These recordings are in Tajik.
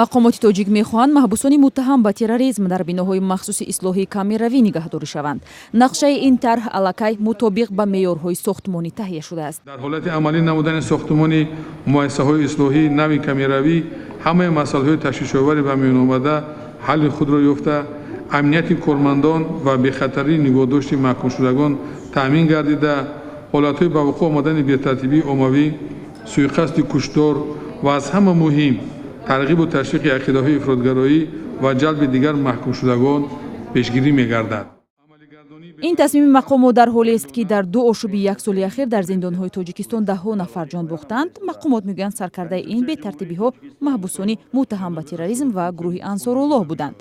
Мақомоти тоҷик мехоҳанд, маҳбусони муттаҳам ба терроризм дар биноҳои махсуси ислоҳии камеравӣ нигаҳдорӣ шаванд. Нақшаи ин тарҳ аллакай мутобиқ ба меъёрҳои сохтмонӣ таҳия шудааст. Дар ҳолати амалӣ намудани сохтмони муассисаҳои ислоҳии нави камеравӣ, ҳамаи масъалаҳои ташвишовари ба миён омада ҳалли худро ёфта, амнияти кормандон ва бехатарии нигоҳдошти маҳкумшудагон таъмин гардида, ҳолатҳои ба вуқӯъ омадани бетартибии оммавӣ, суиқасди куштор ва, аз ҳама муҳим, тарғибу ташвиқи ақидаҳои ифротгароӣ ва ҷалби дигар маҳкумшудагон пешгирӣ мегардад. Ин тасмими мақомот дар ҳолест, ки дар ду ошӯби як соли ахир дар зиндонҳои Тоҷикистон даҳҳо нафар ҷон бохтанд. Мақомот мегӯянд, саркардаи ин бетартибиҳо маҳбусони муттаҳам ба терроризм ва гурӯҳи Ансоруллоҳ буданд.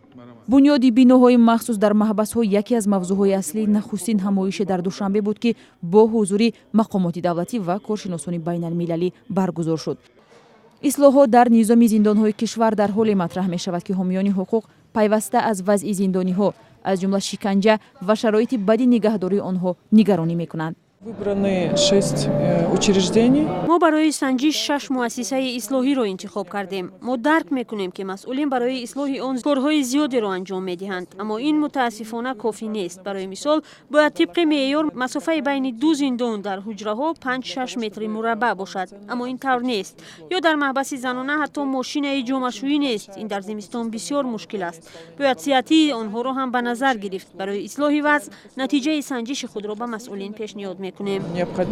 Бунёди биноҳои махсус дар маҳбасҳо яке аз мавзӯъҳои аслии нахустин ҳамоише дар Душанбе буд, ки бо ҳузури мақомоти давлатӣ ва коршиносони байналмилалӣ баргузор шуд. Ислоҳот дар низоми зиндонҳои кишвар дар ҳоле матраҳ мешавад, ки ҳомиёни ҳуқуқ пайваста аз вазъи зиндониҳо, аз ҷумла шиканҷа ва шароити бади нигаҳдории онҳо, нигаронӣ мекунанд. Выбраны шесть учреждений. Мо барои санҷиш шаш муассисаи ислоҳиро интихоб кардем. Мо дарк мекунем, ки масъулин барои ислоҳи он корҳои зиёдеро анҷом медиҳанд, аммо ин, мутаассифона, кофӣ нест. Барои мисол, бояд тибқи меъёр масофаи байни ду зиндон дар ҳуҷраҳо 5-6 метри мураббаъ бошад, аммо ин тавр нест. Ё дар маҳбаси занона ҳатто мошинаи ҷомашӯӣ нест. Ин дар зимистон бисёр мушкил аст. Бояд сиҳатии онҳоро ҳам ба назар гирифт. Барои ислоҳи вазъ натиҷаи санҷиши худро ба масъулин пешниҳод мекунем.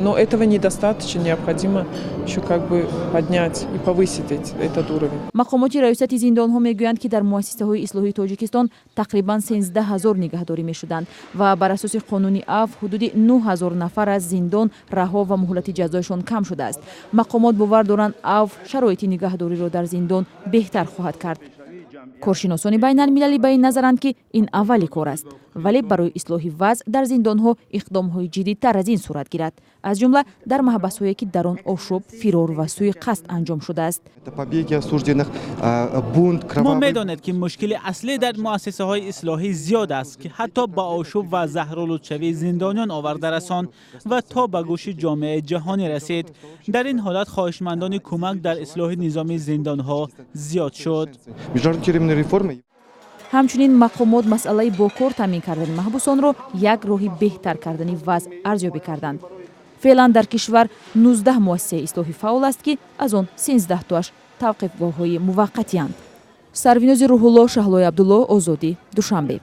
Но этого недостаточно, необходимо еще как бы поднять и повысить этот уровень. Мақомоти раёсати зиндонҳо мегӯянд, ки дар муассисаҳои ислоҳии Тоҷикистон тақрибан 13 000 нигаҳдорӣ мешуданд ва бар асоси қонуни афв ҳудуди 9000 нафар аз зиндон раҳо ва муҳлати ҷазояшон кам шудааст. Мақомот бовар доранд, афв шароити нигаҳдориро дар зиндон беҳтар хоҳад кард. Коршиносони байналмилалӣ ба ин назаранд, ки ин аввали кор аст, вале барои ислоҳи вазъ дар зиндонҳо иқдомҳои ҷиддитар аз ин сурат гирад, аз ҷумла дар маҳбасҳое, ки дар он ошӯб, фирор ва суиқасд анҷом шудааст. Мо медонед, ки мушкили аслӣ дар муассисаҳои ислоҳӣ зиёд аст, ки ҳатто ба ошӯб ва заҳролудшавии зиндониён оварда расон ва то ба гӯши ҷомеаи ҷаҳонӣ расид. Дар ин ҳолат хоҳишмандони кӯмак дар ислоҳи низоми зиндонҳо зиёд шуд. Ҳамчунин мақомот масъалаи бо кор таъмин кардани маҳбусонро як роҳи беҳтар кардани вазъ арзёбӣ карданд. Феълан дар кишвар 19 муассисаи ислоҳӣ фаъол аст, ки аз он 13 тоаш тавқифгоҳҳои муваққатианд. Сарвинози Рӯҳулло, Шаҳлои Абдулло, Озодӣ, Душанбе.